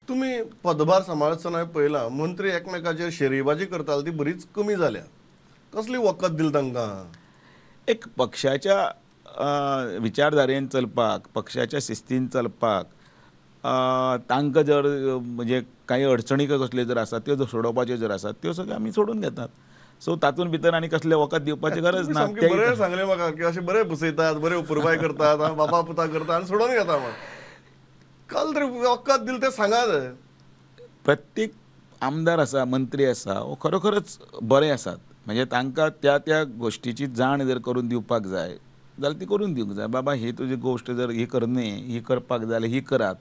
तुमी पदभार सांबाळतना पळयलां मंत्री एकमेकाचेर शेरीबाजी करताले ती बरीच कमी जाल्या, कसली वखद दिली तांकां? एक पक्षाच्या विचारधारेन चलपाक, पक्षाच्या शिस्तीन चलपाक, तांकां जर म्हणजे कांय अडचणी कसल्यो जर आसा त्यो सोडोवपाच्यो जर आसा त्यो सगळ्यो आमी सोडून घेतात. सो तातूंत भितर आनी कसले वखद दिवपाची गरज ना. बरें सांगलें म्हाका की अशें बरें बसयतात, बरें उपुरबाय करतात, बापा पुता करतात आनी सोडोवन घेता. काल तरी वखद दिलें तें सांगात. प्रत्येक आमदार आसा, मंत्री आसा, हो खरोखरच बरें आसात. म्हणजे तांकां त्या त्या गोश्टीची जाण जर करून दिवपाक जाय जाल्यार ती करून दिवंक जाय. बाबा ही तुजी गोश्ट जर ही करने, ही करपाक जाय जाल्यार ही करात,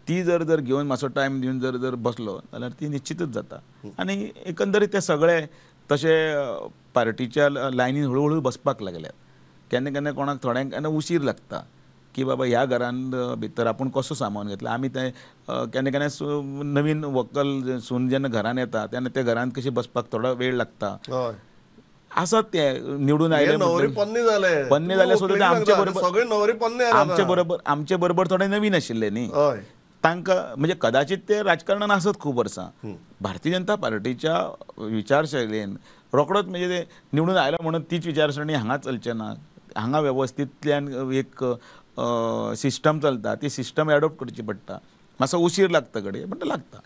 ती जर जर घेवन मातसो टायम दिवन जर जर बसलो जाल्यार ती निश्चितच जाता. आनी एकंदरीत ते सगळे तशे पार्टीच्या लायनीन हळू हळू बसपाक लागल्यात. केन्ना केन्ना कोणाक थोड्यांक केन्ना उशीर लागता की बाबा ह्या घरान भितर आपूण कसो सामावन घेतला. आमी ते केन्ना केन्ना नवीन व्हंकल सून जेन्ना घरान येता तेन्ना त्या घरान कशी बसपाक थोडो वेळ लागता. आसात ते निवडून आयले, पन्ने जाले, पन्ने जाले सुद्दां आमचे बरोबर सगळे नवरे पन्ने, आमचे बरोबर थोडे नवीन आशिल्ले न्ही तांकां. म्हणजे कदाचित ते राजकारणान आसत खूब वर्सां, भारतीय जनता पार्टीच्या विचारशैलीन रोखडोच म्हणजे ते निवडून आयलो म्हणून तीच विचारसरणी हांगा चलचे ना. हांगा वेवस्थींतल्यान एक सिस्टम चलता, ती सिस्टम एडॉप्ट करची पडटा. मातसो उशीर लागता घडये, पण लागता.